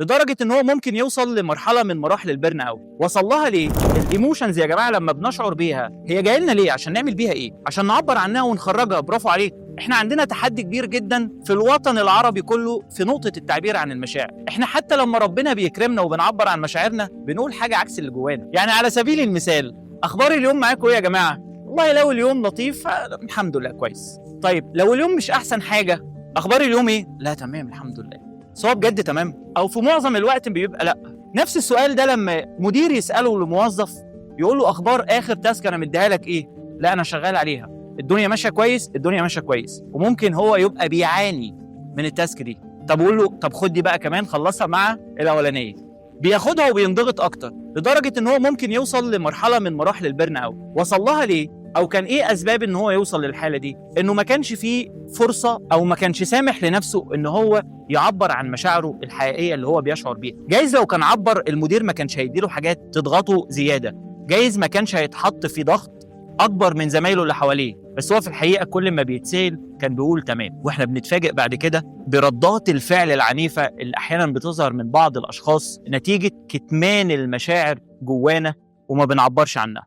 لدرجة ان هو ممكن يوصل لمرحلة من مراحل ال burn out. وصل لها ليه؟ ال emotions يا جماعة لما بنشعر بيها هي جاية لنا ليه؟ عشان نعمل بيها ايه؟ عشان نعبر عنها ونخرجها. برافو عليك. احنا عندنا تحدي كبير جدا في الوطن العربي كله في نقطة التعبير عن المشاعر. احنا حتى لما ربنا بيكرمنا وبنعبر عن مشاعرنا بنقول حاجة عكس اللي جوانا. يعني على سبيل المثال، اخبار اليوم معاكم ايه يا جماعة؟ والله لو اليوم لطيف الحمد لله كويس. طيب لو اليوم مش احسن حاجة، اخبار اليوم ايه؟ لا تمام الحمد لله. سواء بجد تمام او في معظم الوقت بيبقى لا. نفس السؤال ده لما مدير يساله لموظف يقول له اخبار اخر task انا مديها لك ايه؟ لا انا شغال عليها، الدنيا ماشية كويس، الدنيا ماشية كويس. وممكن هو يبقى بيعاني من ال task دي. طب قول له طب خد دي بقى كمان خلصها مع الاولانية، بياخدها وبينضغط اكتر لدرجة ان هو ممكن يوصل لمرحلة من مراحل ال burn out. وصل لها ليه؟ او كان ايه اسباب ان هو يوصل للحالة دي؟ انه ما كانش فيه فرصة او ما كانش سامح لنفسه ان هو يعبر عن مشاعره الحقيقية اللي هو بيشعر بيها. جايز لو كان عبر المدير ما كانش هيديله حاجات تضغطه زيادة، جايز ما كانش هيتحط في ضغط اكبر من زمايله اللي حواليه. بس هو في الحقيقة كل ما بيتسال كان بيقول تمام. واحنا بنتفاجئ بعد كده بردات الفعل العنيفة اللي احيانا بتظهر من بعض الاشخاص نتيجة كتمان المشاعر جوانا وما بنعبرش عنها.